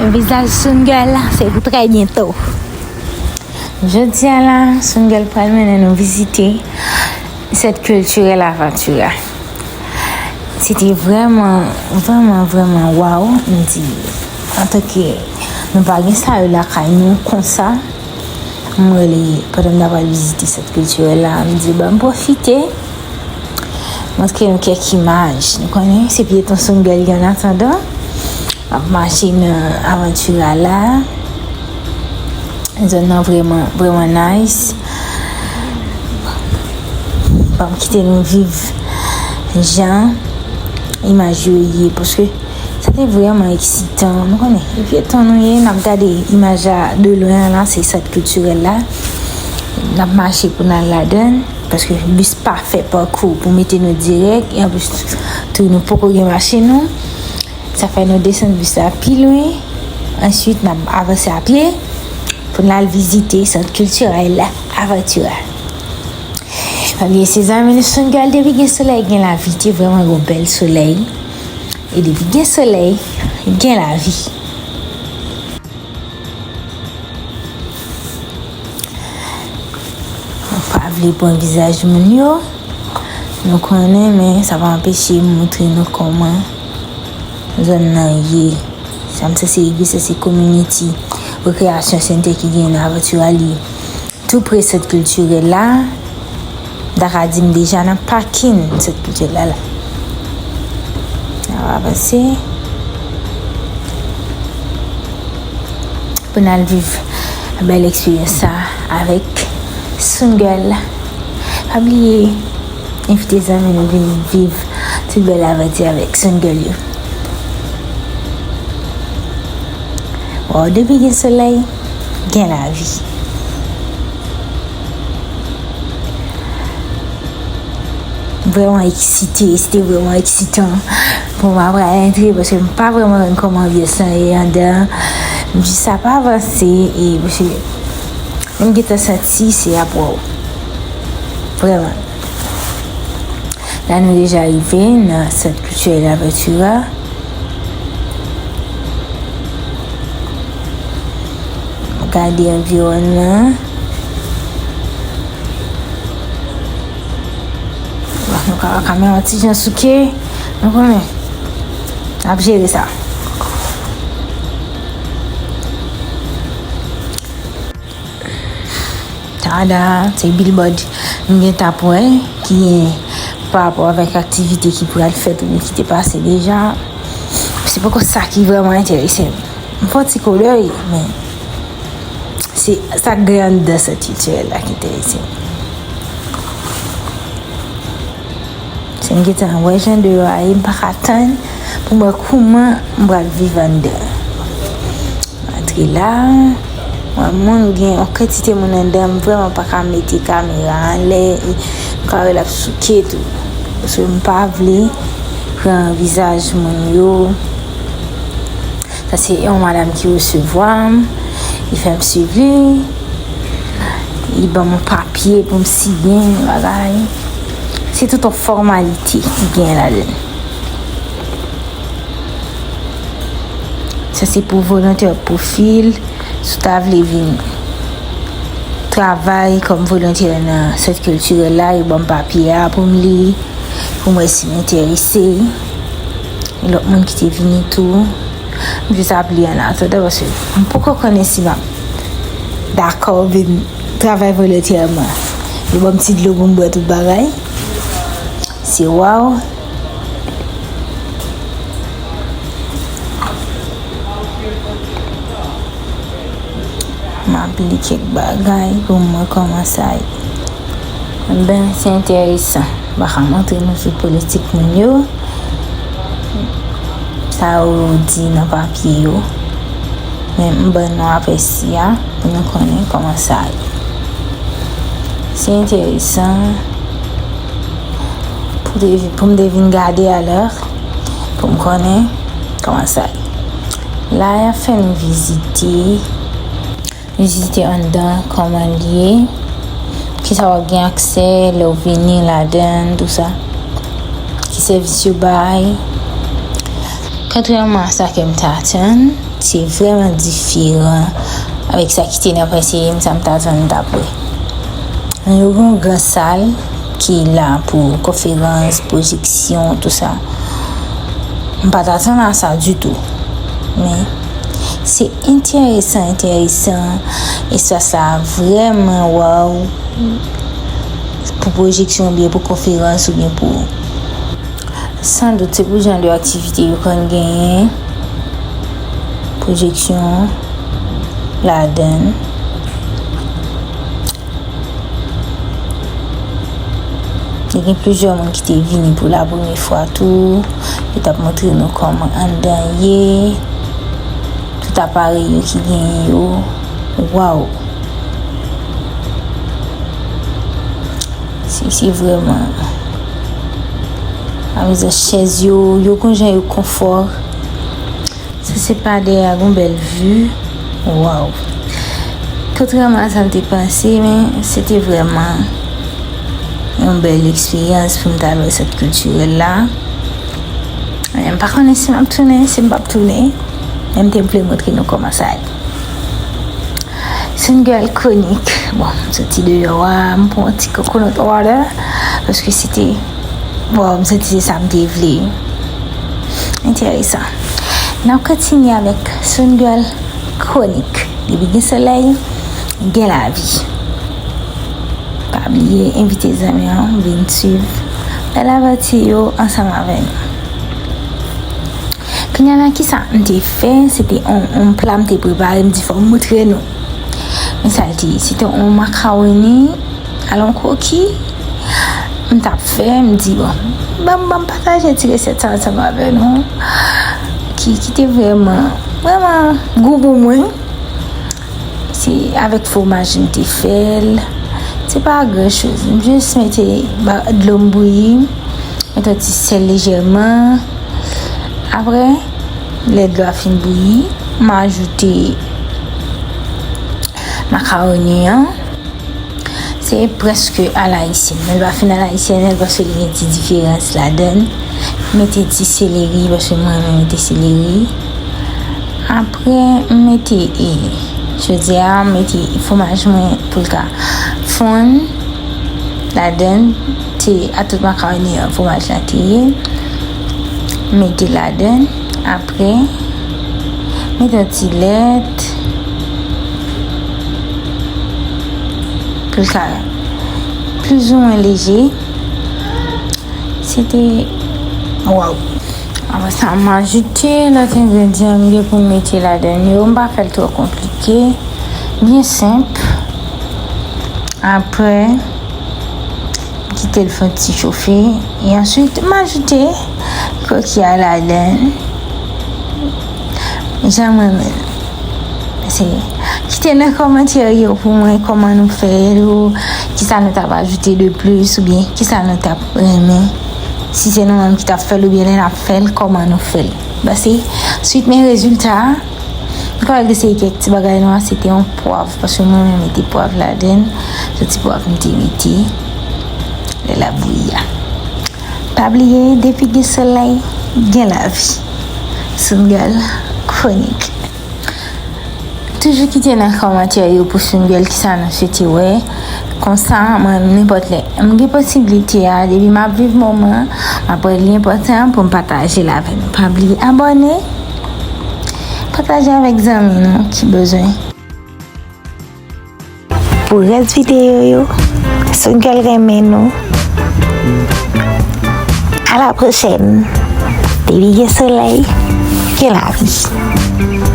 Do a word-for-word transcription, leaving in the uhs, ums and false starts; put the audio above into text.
Vizaj Soon Girl, se pou trè byento. Jodi a la, Soon Girl pral mennen nou vizite Centre Culturel Aventura. Se te vrèman, vrèman, vrèman waw, m di, antanke nou pa gen sa yo lakay nou konsa, m rele, pandan m t ap al vizite sant kiltirèl la, m di, ban m pwofite montre nou kèk imaj. Nou konnen, se pyeton Soon Girl ye an atandan. M ap mache nan Aventura la. Zòn nan vrèman, vrèman nice. Ban m kite nou viv jan imaj yo ye, paske sa te vrèman eksitan. Nou konnen, e pyeton nou ye, n ap gade imaj la de lwen an la, se sant kiltirèl la. N ap mache pou n al ladan l, paske bis pa fè pakou pou mete nou dirèk, e anplis tou, nou poko gen machin nou. Sa fè nou desann bis la pi lwen. Answit, n ap avanse a pye pou n al vizite sant kiltirèl Aventura. Pa bliye, se zanmi nou Soon Girl, depi gen solèy, gen lavi, te vrèman yon bèl solèy. E depi gen solèy, gen lavi. Nou pa vle pran vizaj moun yo. Nou konnen, men sa pa anpeche m montre nou kòman zòn nan ye. Sa m sanse rive, se, se community recreation center ki genyen nan Aventura, li tou pre sant kiltirèl la. M ta ka di m deja nan pakin sant kiltirèl la, la. N ap avanse pou n al viv bèl eksperyans sa avèk Soon Girl. Pa bliye envite zanmi nou vin viv tout bèl avanti avèk Soon Girl yo. Waw, depi gen solèy, gen lavi. M vrèman eksite, se te vrèman eksitan pou m apre antre, paske m pa vrèman konn kòman anbyans lan ye anndan. M jis ap avanse, e paske m gentan santi se ap waw. Vrèman. La, nou deja rive nan sant kiltirèl Aventura. Gade anviwònman an. Nou ka, ka men yon ti jan souke. Nou konnen. N ap jere sa. Tada, se billboard m gentan ap wè ki gen pa rapò avèk aktivite ki pral fèt oubyen ki te pase deja. Se poko sa ki vrèman enterese m. M fè yon ti koudèy, men se sa k gen anndan sant kiltirèl la ki enterese m. Se m gentan wè jan deyò a ye, m pa ka tann pou m wè kouman m pral viv anndan. Antre la, wè moun, gen yon kantite moun anndan, m vrèman pa ka mete kamera anlè, e m ka wè l ap souke tou. Paske m pa vle pran vizaj moun yo. Sa se yon madanm ki resevwa m, li fè m swiv li, li ban m yon papye pou m siyen, bagay. Se tout yon fòmalite ki gen ladan l. Sa se pou volontè pwofil. Si w ta vle vin travay kòm volontè nan sant kiltirèl la, yo ban m papye a pou m li, pou m wè si m enterese. E lòt moun ki te vini tou, m jis ap li an atandan, paske m poko konnen si m ap dakò vin travay volontèman. Yo ban m ti dlo pou m bwè, tout bagay. Se waw. M ap li kèk bagay pou m wè kòman sa ye. Enben, se enteresan. M pa ka montre nou tout politik moun yo, sa yo di nan papye yo. Men m ban nou apèsi a pou nou konnen kòman sa ye. Se enteresan pou te, pou m te vin gade alè, pou m konnen kòman sa ye. La, y ap fè nou vizite, vizite anndan, kòman l ye, kisa w ap gen aksè lè w vini ladan l, tou sa. Ki sèvis yo bay. Kontrèman a sa ke m t atann, se vrèman diferan avèk sa ki te nan panse m, sa m t atann m t ap wè. Yo gen yon gran sal ki la pou konferans, pwojeksyon, tou sa. M pa t atann a sa ditou. Men, se enteresan, enteresan. Espas la vrèman waw pou pwojeksyon oubyen pou konferans oubyen pou San dout, se pou jan de aktivite yo konn genyen pwojeksyon ladan l. Te gen plizyè moun ki te vini pou la premye fwa tou. Yo t ap montre nou kòman anndan ye. Tout aparèy yo ki genyen yo. Waw! Se, se vrèman amizan chèz yo, yo gon jan yo konfò. Se, se pa dèyè a gon bèl vi. Waw! Kontrèman a sa m te panse, men se te vrèman yon bèl eksperyans pou m t al wè sant kiltirèl la. Men m pa konnen si m ap tounen, si m p ap tounen. Men m te vle montre nou kòman sa ye. Sun Girl Chronic. Bon, m soti deyò a, m pran yon ti coconut water. Paske se te, bon, m santi se sa m te vle. Enteresan. N ap kontinye avèk Sun Girl Chronic. Depi gen solèy, gen lavi. Pa bliye envite zanmi an vin swiv bèl avanti yo ansanm avè nou. Kounye a la, kisa m te fè? Se te on, on pla m te prepare, m di fò m montre nou. Men sa l te ye, se te on makawoni a la kwoki m t ap fè, m di, bon, ban m, ban m pataje ti resèt sa ansanm avè nou. Ki, ki te vrèman, vrèman gou pou mwen. Se avèk fwomaj m te fè l. Se pa gran choz. M jis mete ba-, dlo m bouyi. Mete yon ti sèl lejèman. Apre, lè dlo a fin bouyi, m ajoute makawoni an. Se prèske alayisyèn. Men l pa fin alayisyèn, men paske li gen ti diferans ladan l. Mete ti seleri, paske mwen renmen mete seleri. Apre, m mete, e, jodi a, m mete fwomaj mwen pou l ka fonn ladan l. Se a tout makawoni an, fwomaj la te ye. M mete ladan l. Apre, mete yon ti lèt. Pou l ka plizoumwen leje. Se te, waw. Apre sa, m ajoute lòt engredyan m gen pou m mete ladan l yo. M pa fè l twò konplike. Byen senp. Apre, m kite l fè yon ti chofe. E answit, m ajoute koki a ladan l. Jan m renmen l. Se, kite nan kòmantè yo pou mwen kòman nou fè l, ou kisa nou t ap ajoute de plis, oubyen kisa nou t ap renmen. Si se nou menm ki t ap fè l, oubyen lè n ap fè l, kòman nou fè l. Pase, swit men rezilta a. M ka wè ke se kèk ti bagay nwa, se te yon pwav, paske mwen menm mete pwav ladan l. Se ti pwav m te mete. Lè l ap bouyi a. Pa bliye, depi gen solèy, gen lavi. Sun Girl Chronic. Toujou kite nan kòmantè yo pou Sun Girl kisa nou swete wè. Konsa, mwen, nenpòt lè m gen posiblite a, depi m ap viv moman an, m ap wè li enpòtan pou m pataje l avè nou. Pa bliye abòne, pataje avèk zanmi nou ki bezwen. Pou rès videyo yo, Sun Girl renmen nou. A la pwochèn. Depi gen solèy, gen lavi.